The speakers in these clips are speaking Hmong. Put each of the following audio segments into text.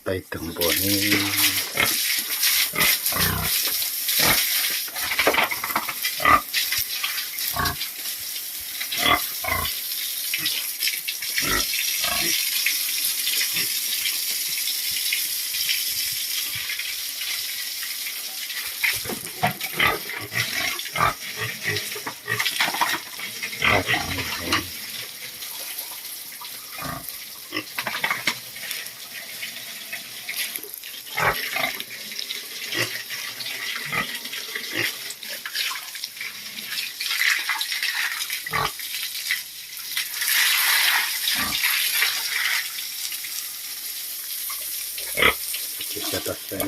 Tais tag npua ne. Tsis sab tau xwb.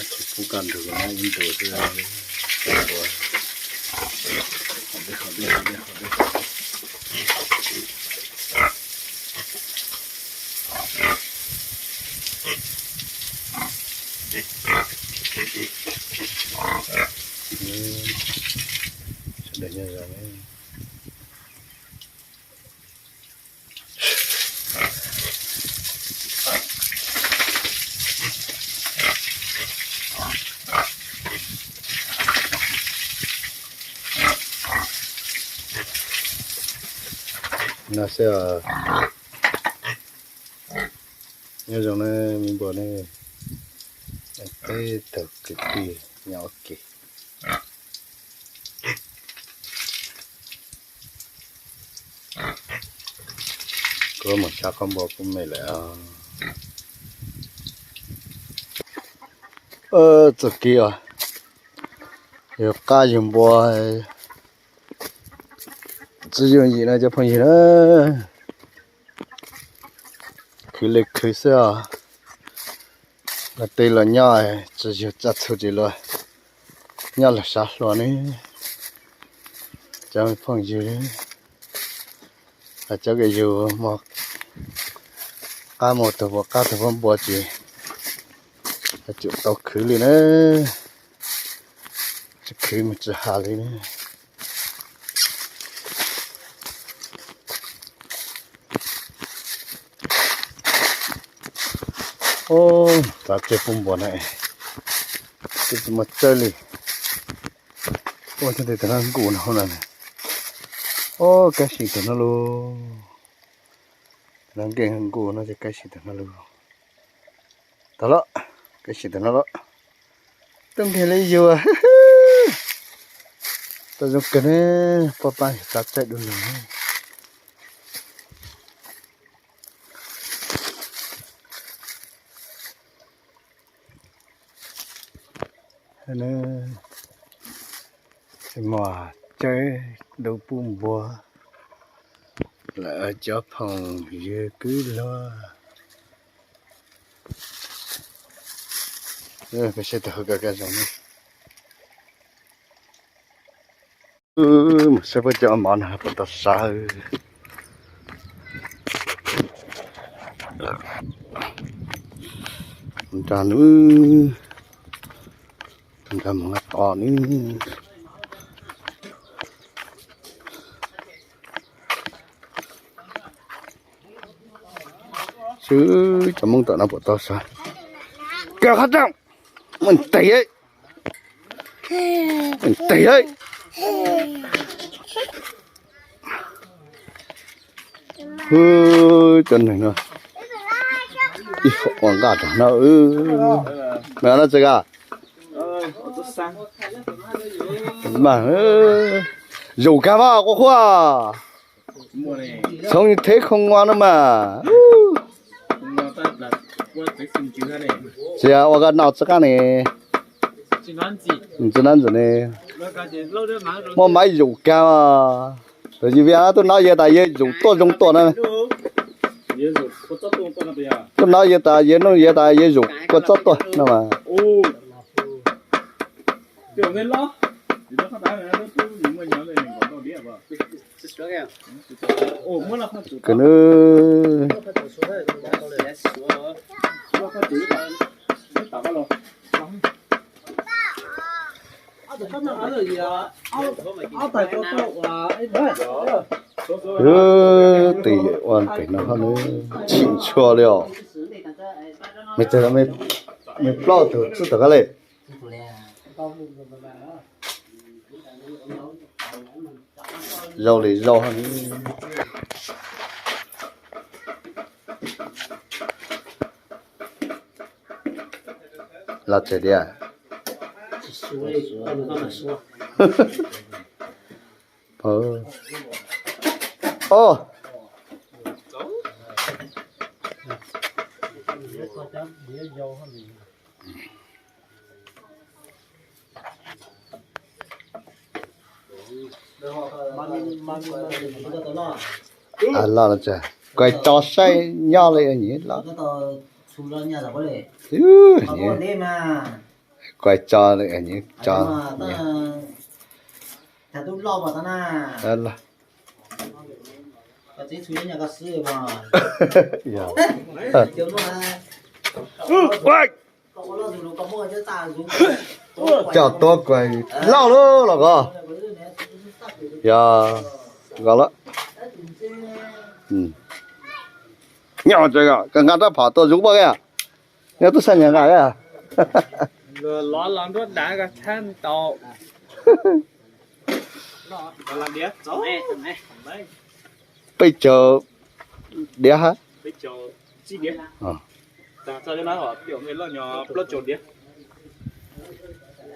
Tsis pub kaj ntug na, ib ntus xwb. Sawv daws nyob zoo. No xwb os. Nyob zoo na me npua ne, peb tug kwv tij nyob ua ke. Kuv mus tshaj qhov npua kuv me lawm. Txoj kev os, yog qab yog npua, tsis yooj yim no cov phooj ywg na. Khwv li khwv xwb os. Luag tej los nyob tsis yug txaj txhu tsis luag nyob lawm sab hluas ne. Cov phooj ywg, cov uas yug mus qab mus tug puas qab tug puas npua ces tsum tau khwv li na. Tsis khwv mus tsis has li na. Ub, txav tseg puj npua na, twb tsis muaj tsawg li. Ub, cov ntawm no nkuj no na. Ub, kab sim tag no lauj. Tag no nkeeg nkuj no ces kab sim tag no lauj. Tag lawm, kab sim tag no lawm. Tub nkeeg li yug, tau zoo kawg ne, poj pab txav tseg dua lug. Tsis muaj tsawg dua puj npua lawm cov phooj ywg kwv luag. Peb saib tau hauv kaj kaj zoov ne. Mus saib puab cov mov no puas tau sav. Nrag nws, nrag mov tos nws. Xwb cov Hmoob tom no puas tau sav. Kaw qhov rooj, muaj nteg, muaj nteg. Cov neeg no ib ua nqaj rag no. Mas no tsis kag, zaum kag mas quas qhuaj, txhoov theb khoo ua no mas. Tsis ua koj noj tsis qab ne, tsis noj ntxim ne. Muaj maiv zaum kag mas. Tus yawg Vias tuaj noj yawg tas yawg zaum tuaj zoo tuaj na. Tuaj noj yawg tas yawg noj yawg tas yawg zaum kua txob tuaj no mas. Kws nws Wb tus yawm ua pem no hov nws chim ntshua li os. Me plaub tug txij tom kab li. Zoo li zoo hov nws. Los tsev diam. Os. Los tsev, kuv tso saib nyob li nyiam los. Kuv tso li nyiam tso. Coj tuab kuv lauj lub los ko. Yog, ko lawm. Nyob, koj nqa rab phom tua zuv poj koj. Nyob tub sab nyas nqa. Peb caug diav hab.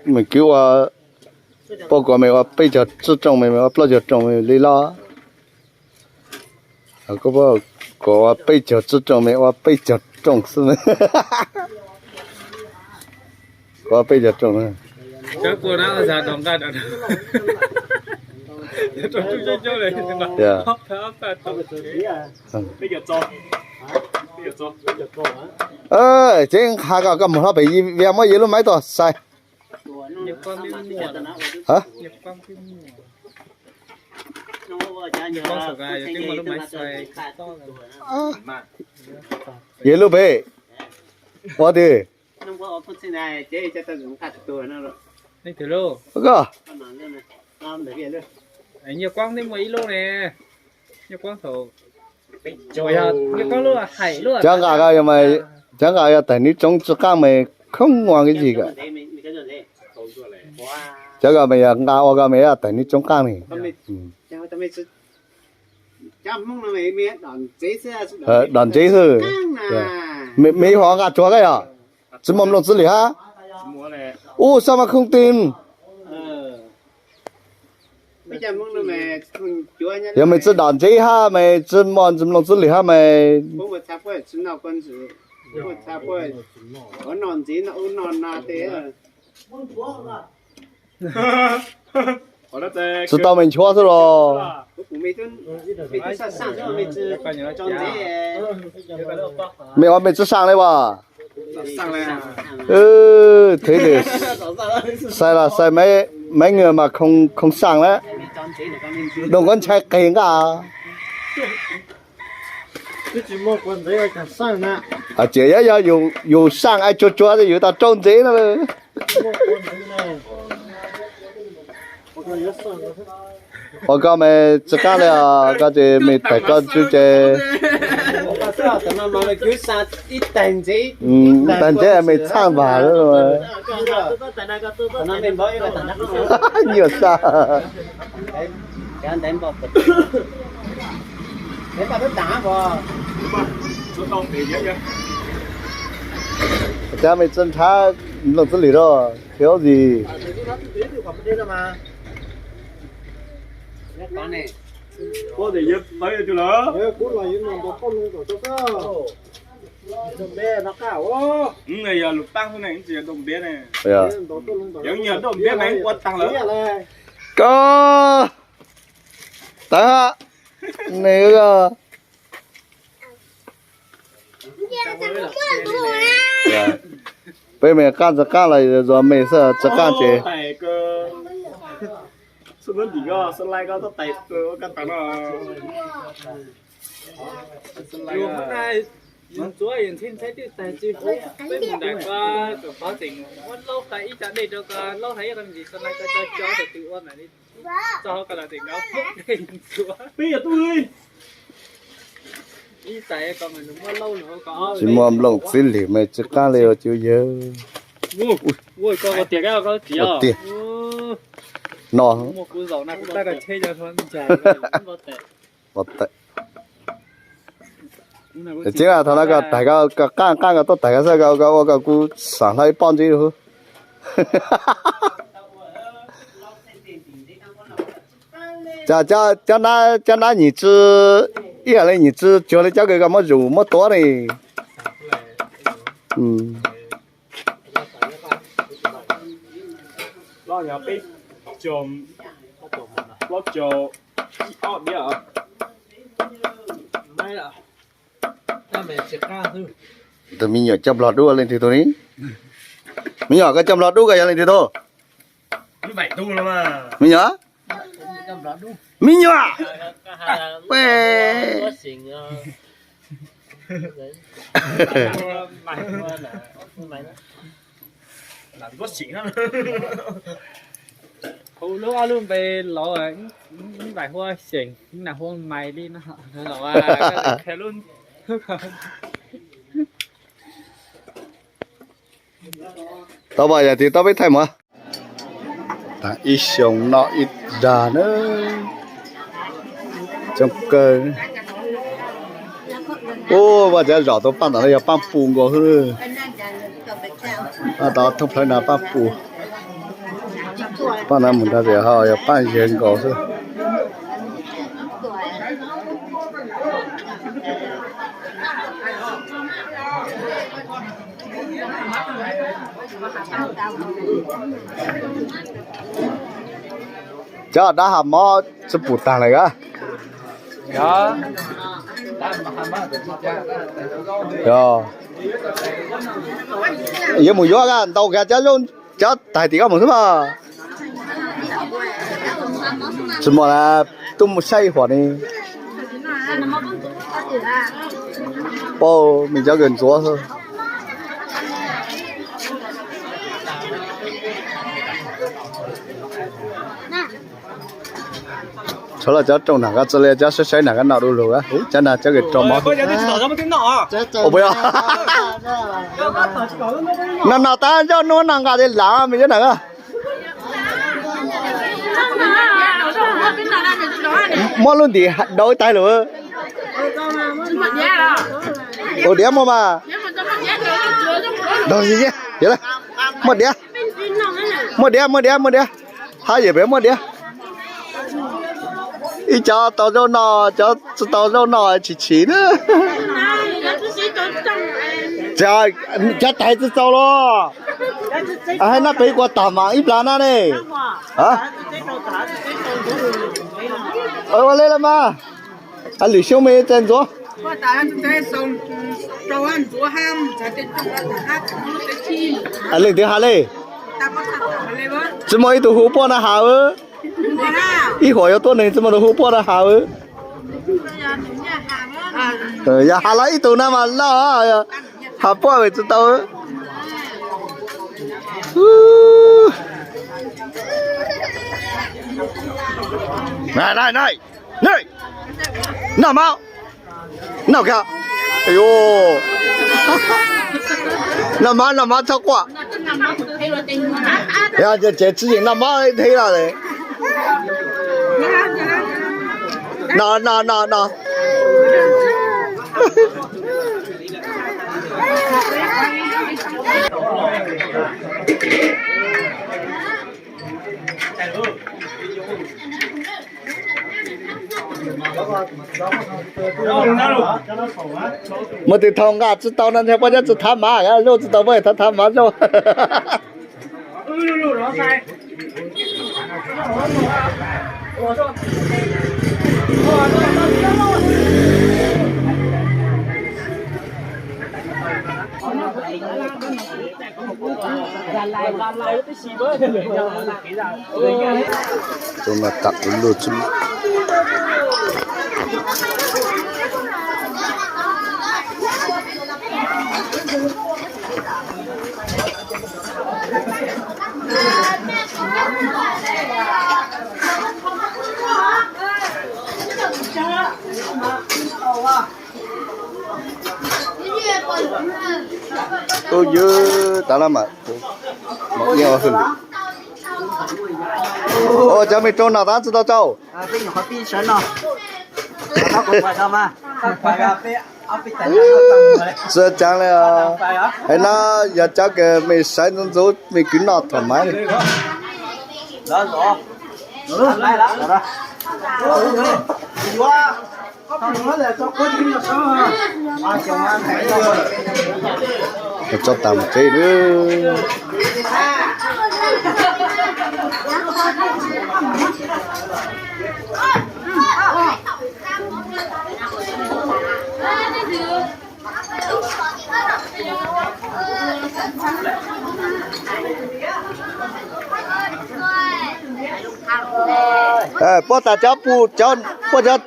Mej kwv ua, poj kuv mej ua peb caug tsib rooj, mej ua plaub caug rooj li los. Kuv ua peb caug tsib rooj, mej ua peb caug rooj xwb. Kuv ua peb caug rooj. Tsev nqa koj, koj mus hlob pem, Vias muab yawg lub maiv tuaj sai. Yawg lub pem, ua twg? Koj, cov nqa, cov nqa yog taig neb tsoob tsi qaaj mas khoob ua kab yig kawm. Cov koj mas yog nqa ua koj mas yog taig neb tsoob qaaj ne. Dom ntsev xwb. Mej ho nqa tsuag koj yog tsi muaj nplooj txwv lwm hab. Ub, sab mas khoob twg. Yog mej tsi dom ntsev hab mas tsi muaj nplooj txwv lwm hab mas. Tsi tau mej nchuav xwb los. Mej ua mej tsi saam le as. Thev le, sai los sai, maiv nws mas khoo saam lawm. Doog kuv ntshai qig nqaj. Ces yog, yog yus saam es tsuag tsuag yus tau rau ntsev no. Ua koj mas tsi qaab le os, koj ces mej taig koj tswb ces. Taig ntsev mej txhaaj npaag. Nyuaj sab. Cas mej tsi nrhav nplooj txwv lwm rau, qhia zis. Koj, tawv hab. Nws peb mej qaab tsi qaab los yog mej xwb tsi qaab ces. Ntxuav yus ntxhib ntxhais twj taig tsis huv, peb mus nram ko, kom qhov tseem muab laub hais ib co dej rau ko, laub hais ib qho ntsis xo nai ko, co co tus twg ua mam li txog hauv ko los tseem nrov pub dej ntxuav. Ib taig ko mas nws muab laub nws hauv ko. Tsis muaj nplooj txib lwm mas tsis qab li ua cuv yawg. Ua tiag, ua tiag. No. Pov tawm. Tseeb, thaum no koj taig ko, koj qaaj qaaj ko tuaj taig ko xwb, koj ua kom kuv xam hlo ib pob ntsib. Cov nab nyim tsi, ib yam li nyim tsi cuag li cov kws koj muab zus muab tuav ne. Tus me nyuam coj nplog dub leej twg tug ne? Me nyuam, koj coj nplog dub koj yog leej twg tug? Me nyuam, me nyuam. Kuv lub ob lub npe laus, ib nais hu ua Xyeem, ib nais hu ua Mais li no. Tau, yog tias tau peb thaij mas. Ib xyoo noj ib dag na. Coob kawg. Ua cas zom tus paaj ntawm no yog paaj pus nkaus xwb. Tau thoob plawg no paaj pus. Paaj no mus nrog tias ho yog paaj yawg nkaus xwb. Cov dab hav mob tsi pum taag lawm a? Yuav mus yuav ntau kiag cov, cov taig tim koj mus xwb mas. Tsi muaj, tub mus saib ib huam ne. Paub me cov kws ntxuav xwb. Tshuav los cov rooj nag ko txawm li cov saib saib nag ko noj du lug, cov nag cov kws rau mov. Ua puas yog? Noj noj tab zoj nuav noj nqa li lav me cov nag ko. Muab lub ntim daus ib taig lawm. Ua diav muaj mas. Muaj diav, muaj diav, muaj diav. Hab yawm pem muaj diav. Ib cov tau zaub noj, cov tsi tau zaub noj chim chim na. Cov taig tsi txaus los. Hais noj pem kuas tag mas ib plag na ne. Ua le los mas. Lwm xyoo me txais ntxuav. Leej twg has le? Tsi muaj ib tug hu puaj na has. Ib huam yuav tuab neeg tsi muaj tus hu puaj na has. Yog has los ib tug na mas loj, has puaj tsi tau. Noj mab, noj kag. Noj mab, noj mab txhob quaj. Tsev tsi yeem noj mab thiab los. No no no no. Muaj tus thaum nqa tsi tau no ntag, puab cov tsi thav mav, luj tsi tau puab thav thav mav zoj. Tam luj tsi Tub ywb tas los mas. Ua cov me rau no tab tsi tau tsau. Txawv caav le. Hais no yog cov kws mej sawv ntxuv ntxuv mej kwv noj thaum maiv li. Tso tas mus tsev. Puab tas cov, puab cov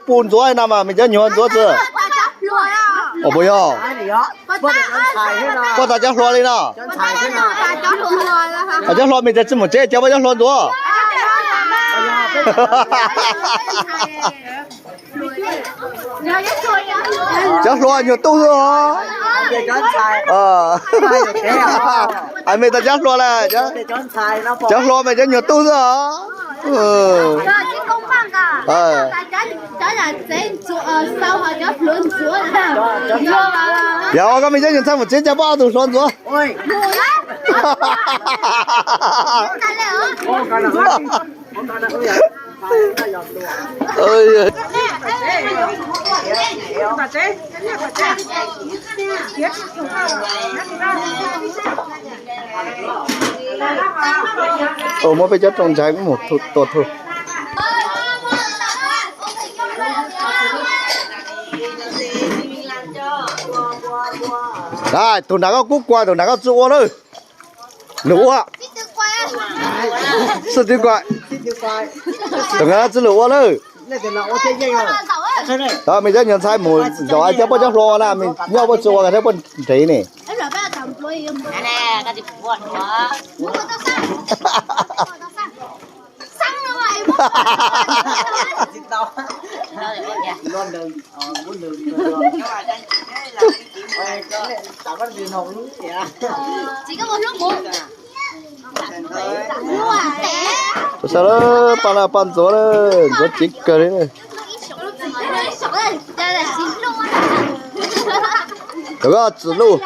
pus ntxuav no mas mej cov nyuag ntxuav xwb. Puas yog? Puab tas cov hluas li no. Cov hluas mej tas tsi mus tsev cov puab cov hluas ntxuav. Cov hluas nyuag tub xwb os. Mej tas cov hluas lawm, cov hluas mej cov nyuag tub xwb os. Yog ua koj mej cov nyuag ntxhais mus tsev cov puab ob tug hluas ntxuav. Muab peb cov rau ntshai mus tua thu. Tus nram koj kub kua, tus nram koj tsi ua lawm. Lug ua. Xib tw kua. Tus nram koj tsi lug ua lawm. Tod mej cov nyuag ntxhais mus zaum cov puab cov hluas na, mej nyob puab tsi ua, puab nrhiav ne. Sawv daws, paj laj paj ntxuav, ntxuav cev kawg li. Cov koj txwm luj.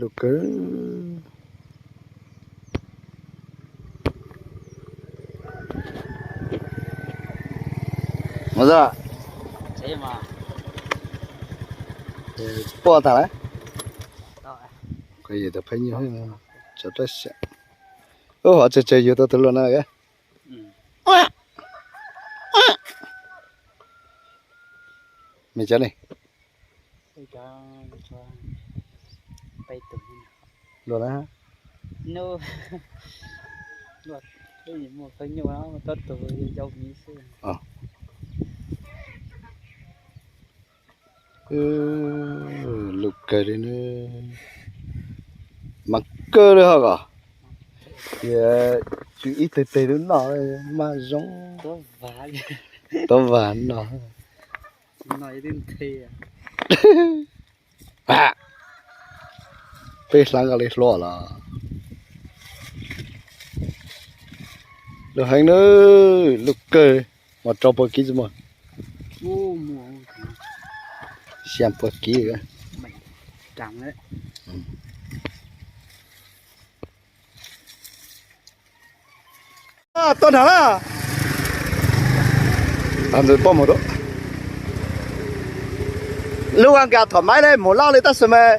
Lug kawg. Puaj tag lawm. Yus tus pheej nyuj, tsov rab xeem. Ub, hov tsawg tsawg yug tau tus luaj na. Me cov ne? Luaj na. Lug kawg li na. Mas kawg li hos kom. Tias tsw ib teg teg lub noj mas zoo. Tuav vag no. Peb hlab nqa li hluas los. Lug heev na, lug kawg. Mas rau puas kiv tsi muaj? Xya puas kiv. Tuaj nrag na. Lub a nkas thaum maiv le mus loj li tab sis mas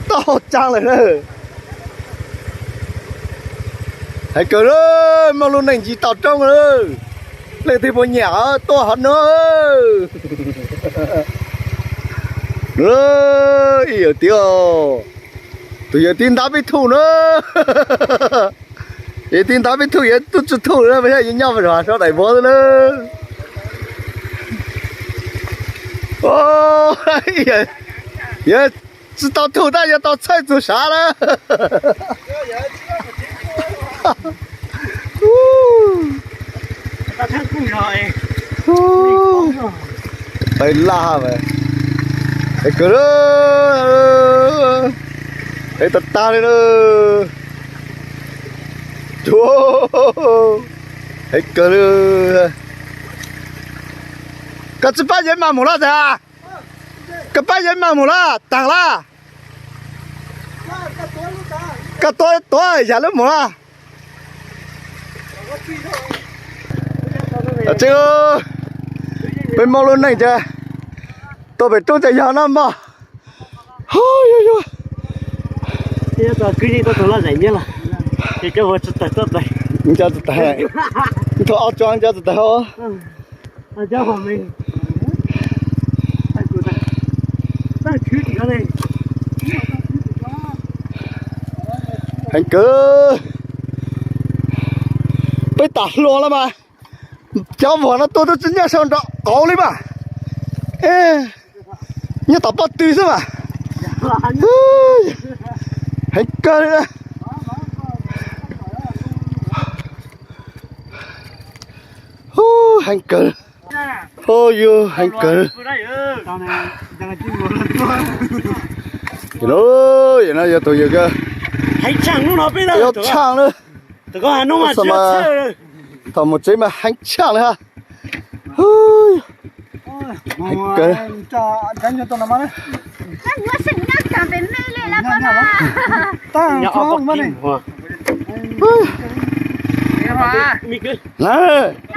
tau cag lawm na. Hais kawg, muaj lub neej ntsis tau roob, leej twg puas nyiam tuaj hov no. Ib yawm txiv, tus yawm txiv ntav peb thuj na. Yawm txiv ntav peb thuj, yawm tub tsi thuj na, yawm nyob pem zos sab daim npua xwb na. Yawm tsi tau thuj tab yawm tau txhawj txug sav na. Peb laj mas. Heev kawg, heev tag tag li na. Heev kawg li. Koj tsis pab yev mas mus laj tag. Koj pab yev mas mus laj tag laj. Koj tuav tuav yam lub mus laj. Tseeb, peb Hmoob lub neej ces tuaj pem roob ces yog no mog. Yog yog. Nco tsis tag, nco tsis tag, nco tsis tag. Heev kawg. Peb tas hluas lawm mas cov vuag no tuaj twb tsis nyob saum nraum qaum li mas. Nyob tom pob tw xwb mas. Heev kawg li na. Heev kawg. Hu yus heev kawg. Yog no yog tus yog kawg, heev tshaj no, yog tshaj na. Thaum mus tsev mas heev tshaj li ha. Heev kawg. Lawm.